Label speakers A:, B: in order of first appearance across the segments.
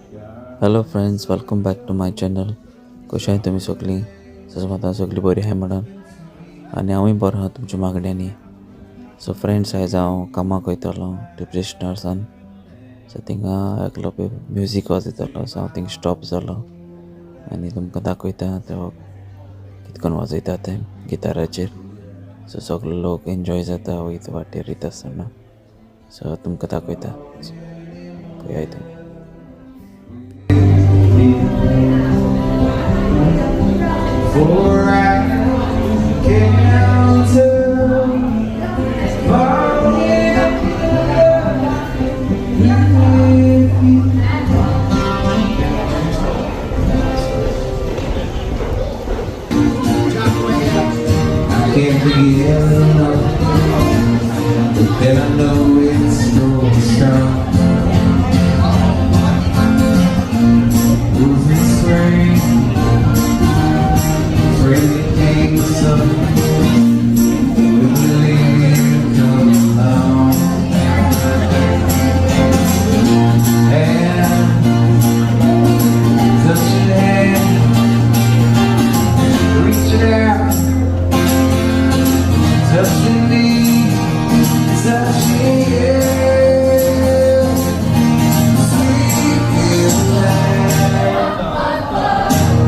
A: Hello friends, welcome back to my channel. कशें आहाय तुमी सगळीं? सजमता सगळीं बरी आहाय म्हणून आनी हांवूय बरो आहा तुमच्या मागण्यांनी. सो फ्रेंड्स, आयज हांव कामाक वयतलो डिप्रेशनर्सान. सो थिंगा एकलो पळय म्युजीक वाजयतलो. सो हांव थिंग स्टॉप जालो आनी तुमकां दाखयता तो कितकोन वाजयता तें गिटाराचेर. सो सगळे लोक एन्जॉय जाता वयता वाटेर वयता आसतना. सो तुमकां दाखयता, पळयाय तुमी.
B: For I can't tell falling in love with you. I can't begin to know, but then I know it's going strong. Losing spring, spring came the sun. Will you come along? And touching hand, reaching out, touching me, touching you. Sweet life,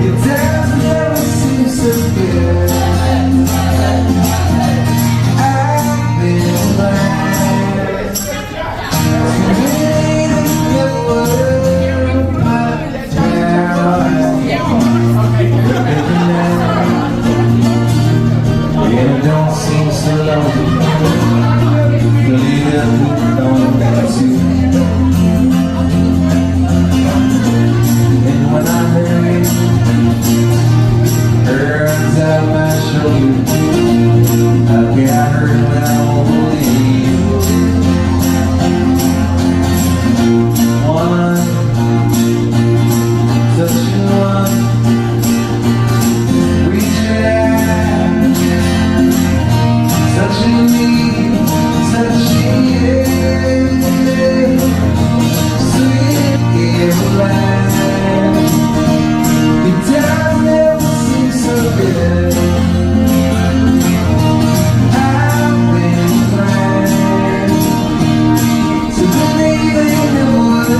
B: it does never seem so good. I've been blind to the world, but now and it don't seem so lonely. Fill it up with only two. And when I hurt, hurts at my shoulder, I can't hurt when I won't believe. One, touching one, reaching out, touching me, touching you. Sweet life, it does never seem so good. I've been blind to believe in the world.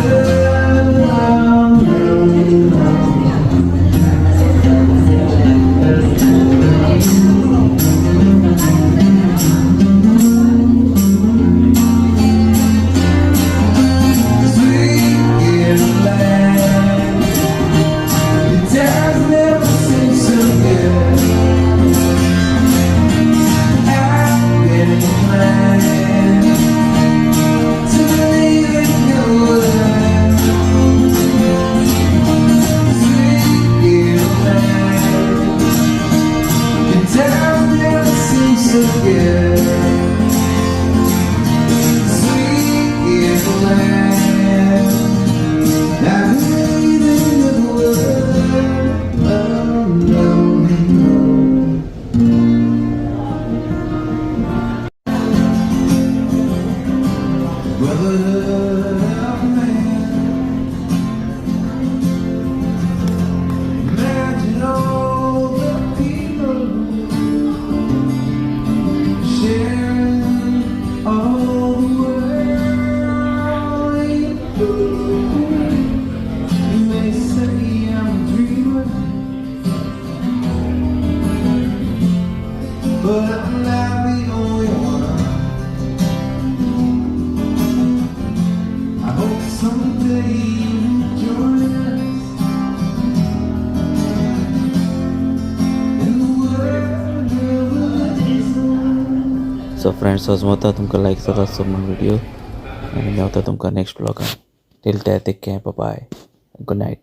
B: Sweet land, it does never seem so good. I've been inclined to believe in your word. Sweet land, it does never seem so good. Sweet land, I believe in the word. Oh, no, no. Brotherhood of man. Imagine all the people sharing all the world. You may say I'm a dreamer, but I'm not the only one. I hope someday you'll join us in the world of
A: so friends, सजमता तुमकां लायक जाता आसतो म्हण video आनी मेवता तुमकां next ब्लॉगान. Till then take care, bye, good night.